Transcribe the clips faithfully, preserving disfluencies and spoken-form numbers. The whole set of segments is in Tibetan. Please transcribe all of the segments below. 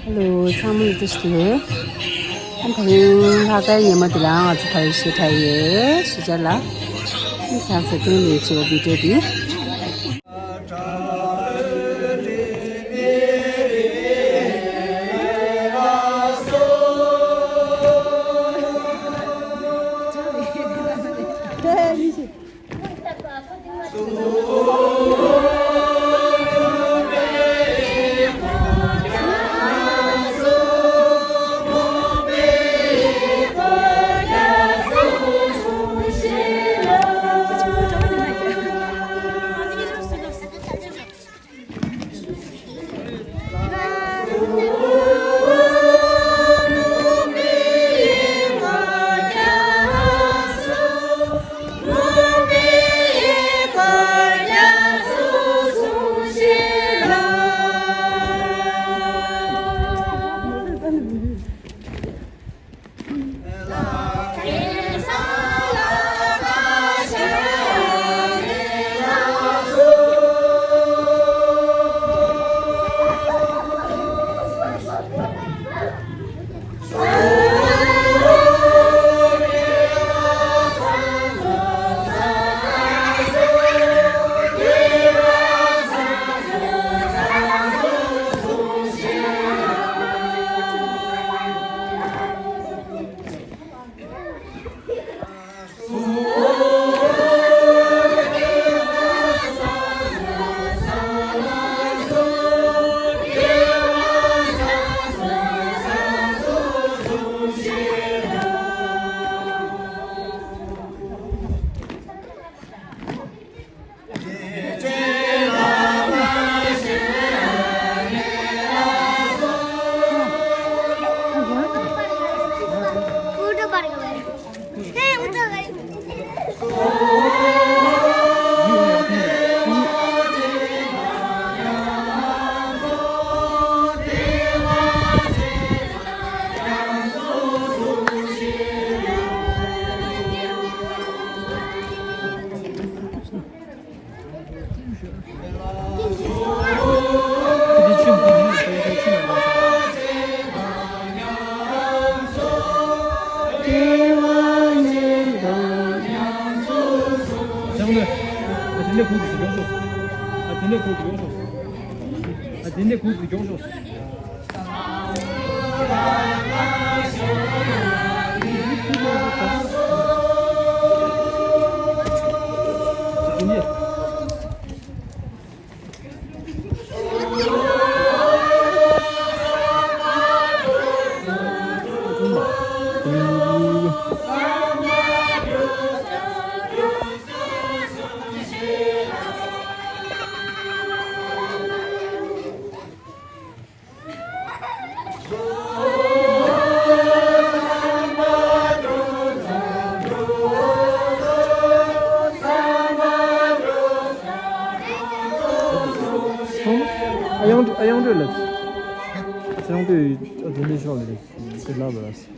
ཧེ་ལོ། ཚང་མ་ལ་བཀྲ་ཤིས་བདེ་ལེགས། ཨ་ད་རིང་ལྷག་དཀར་ཉི་མ་འདི་ལ་ང་ཚོ་ཕ་ཡུལ་ཞེ་དྲག་ཡོད་ཞེ་དྲག་ལ། ཨ་ཚང་མ་སྟོན་ལེན་བྱེད་པ་བི་ཌིའོ་འདི། ཨ་ཡང་ཨ་ཡང་འདྲ་ལ། ཨ་ཡང་འདྲ་ཨ་འདྲ་ནི་ཤོག་ལ་དེ་ལ་བ།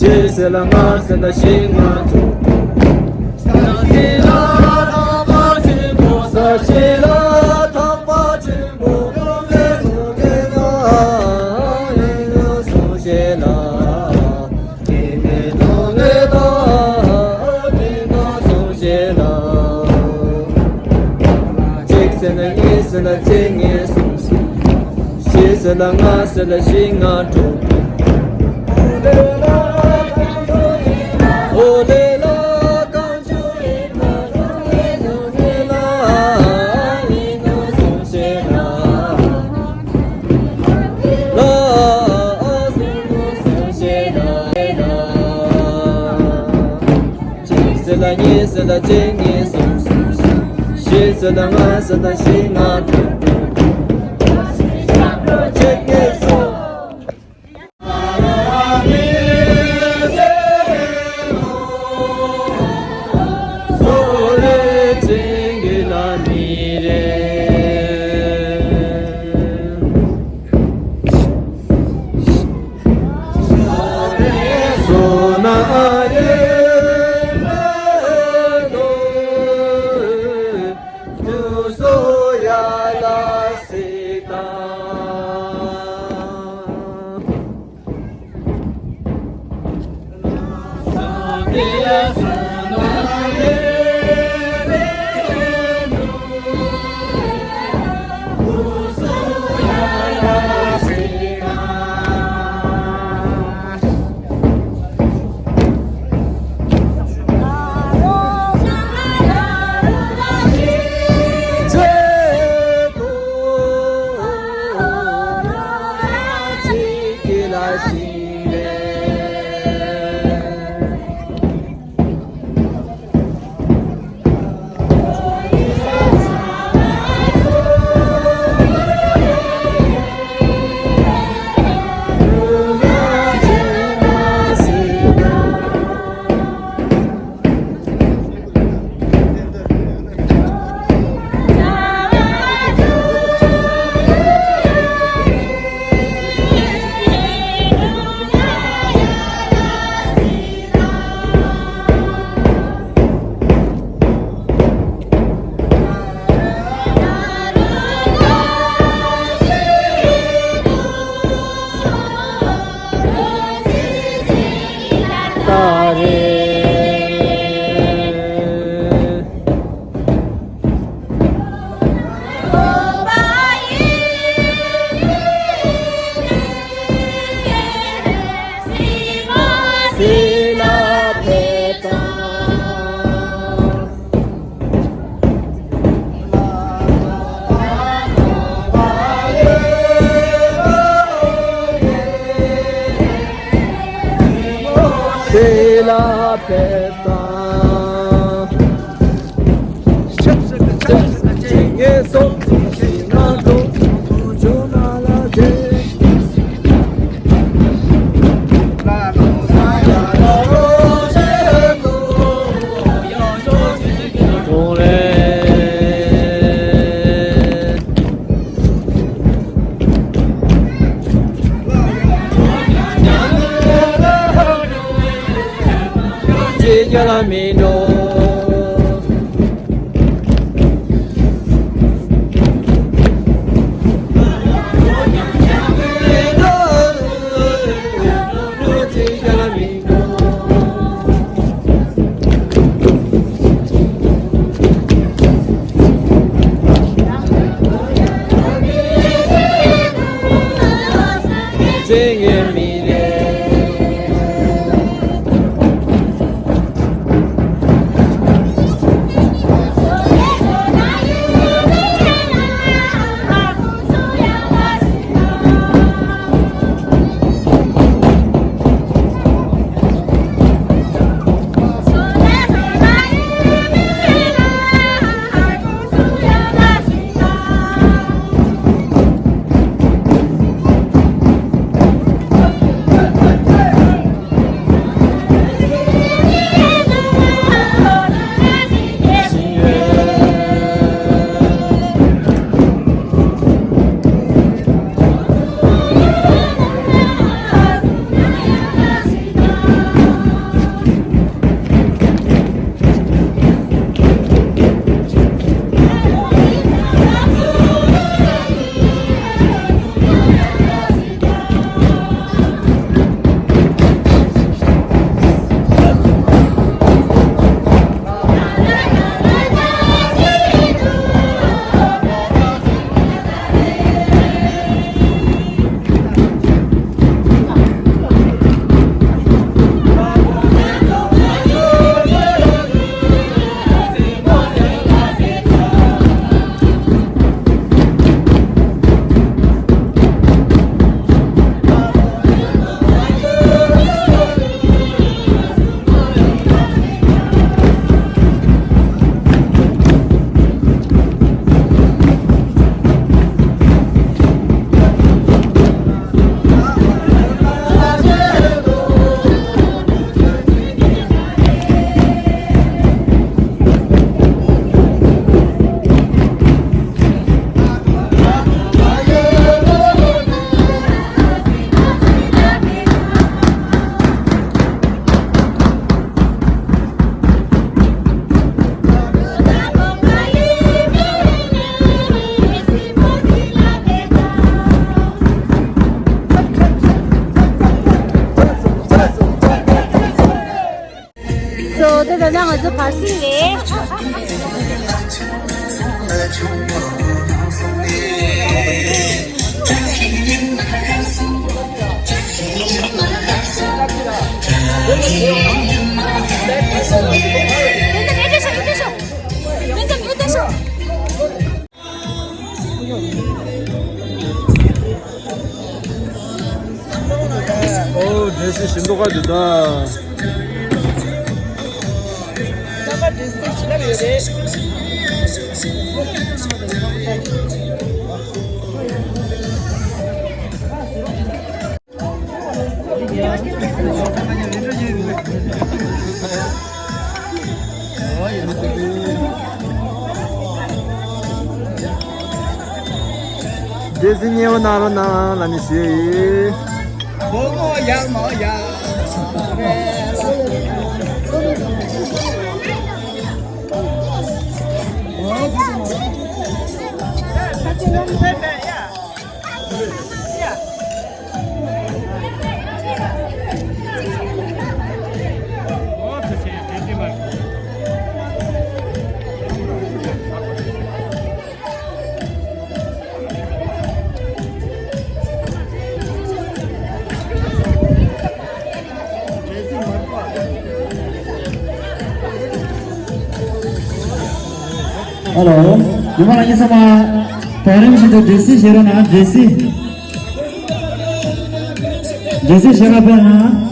ཞེས་ཟེར་ལ་ང་ཟེར་ལ་ཞེས་ང་ཐུག་ཞེས་ལ་ཐག་པ་ཆེན་པོ་ས་ཞེས་ལ་ཐག་པ་ཆེན་པོ་ཡོང་བའི་ལུང་གི་ནང་ཡིན་ན་སོང་ཞེས་ལ། གཅིག་ཟེར་ན་གཉིས་ཟེར་ན་གཅིག་གཉིས་གསུམ་གསུམ། བཞི་ཟེར་ན་ལྔ་ཟེར་ན་བཞི་ལྔ་དྲུག་དྲུག། ཨོ་ལེ་ལ་གང་བྱུང་ཡིན་ན་ལུང་ནས་ལ་ཡིན་ནོ་གསུམ་ཟེར་ན། གཅིག་ཟེར་ན་གཉིས་ཟེར་ན་གཅིག་གཉིས་གསུམ་གསུམ། བཞི་ཟེར་ན་ལྔ་ཟེར་ན་བཞི་ལྔ་དྲུག་དྲུག། གཅིག་གཉིས་ ཚོ་བར་གསེང་ནས། ཨོ། འདྲེ་སྲིན་ཞིམ་མདོག་ཁ་འདུག་ད། ད་ལྟ་འདྲེ་སྲིན་ཞིམ་ལབ་ཡོད་རེད། འདྲེ་སྲིན་མཉེས་པོ་གནང་རོགས་གནང་ལབ་ནས་ཞུས་ཡིན། བུ་མོ་ཡག་མོ་ཡག་ཧེ་ལོ། ཉི་མ་ལ་ཉི་ཚང་མ། དོ་རིམ་བཞིན་དུ་འདྲེ་སྲིན་བཞེས་རོགས་གནང་། འདྲེ་སྲིན། འདྲེ་སྲིན་བཞེས་ག་ཕེབས་གནང་།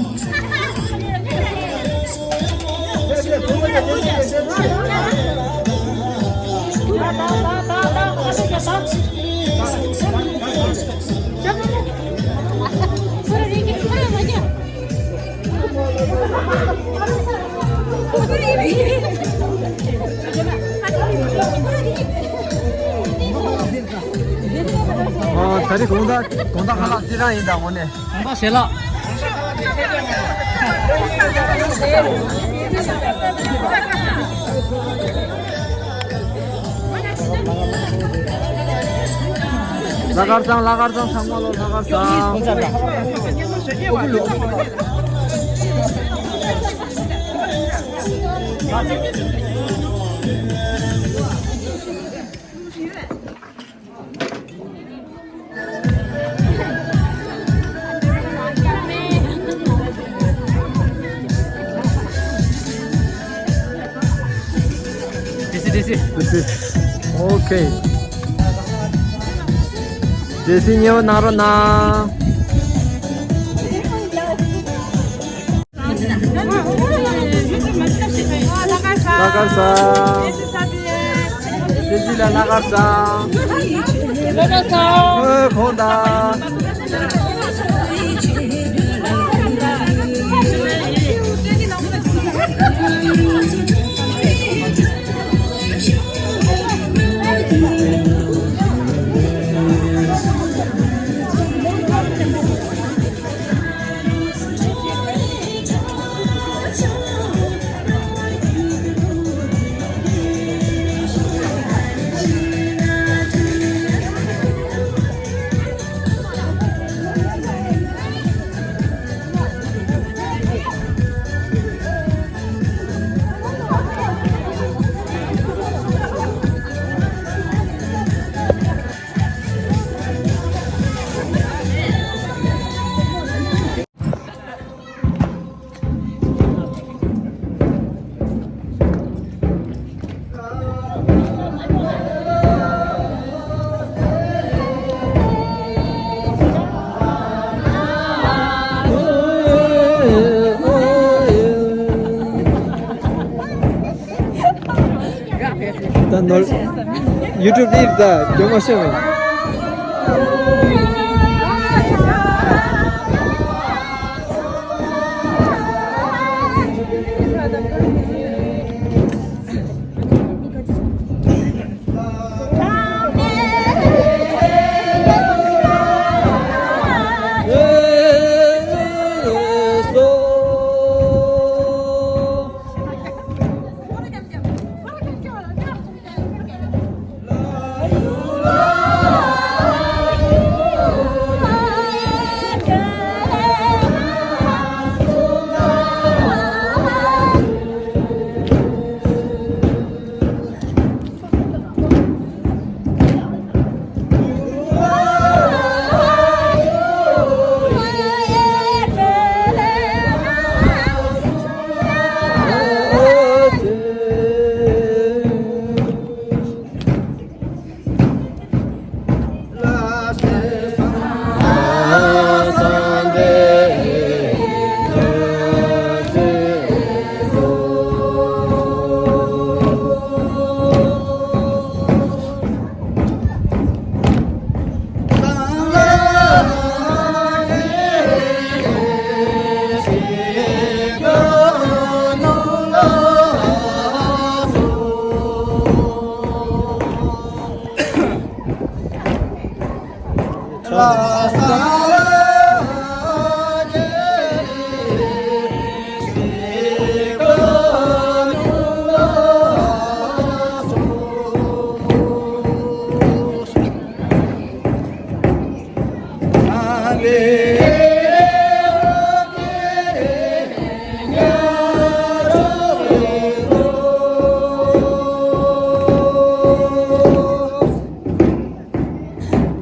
ཨ། ད་རེས་དགོང་དག་དགོང་དག་ཁ་ལག་ཅི་རང་ཡིན་ད་དངོས་གནས། དགོང་དག་ཞལ་ལག་ལྷག་དཀར་བཟང་། ལྷག་དཀར་བཟང་། ཚང་མ་ལོ་ལྷག་དཀར་བཟང་། འདྲེ་སྲིན། འདྲེ་སྲིན། འདྲེ་སྲིན། ཨོ་ཁེ། འདྲེ་སྲིན་མཉེས་པོ་གནང་རོགས་གནང་། ལྷག་དཀར་བཟང་། སྲིད་སྤྱི་ལ་ལྷག་དཀར་བཟང་། ལྷག་དཀར་བཟང་། ཨོ། དགོང་དག་ད་ནོར། ཡུ་ཊུབ་ལ་ད་སྐྱོ་མ་ཤོར་བས།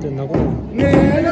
དེ་ནག་པོ།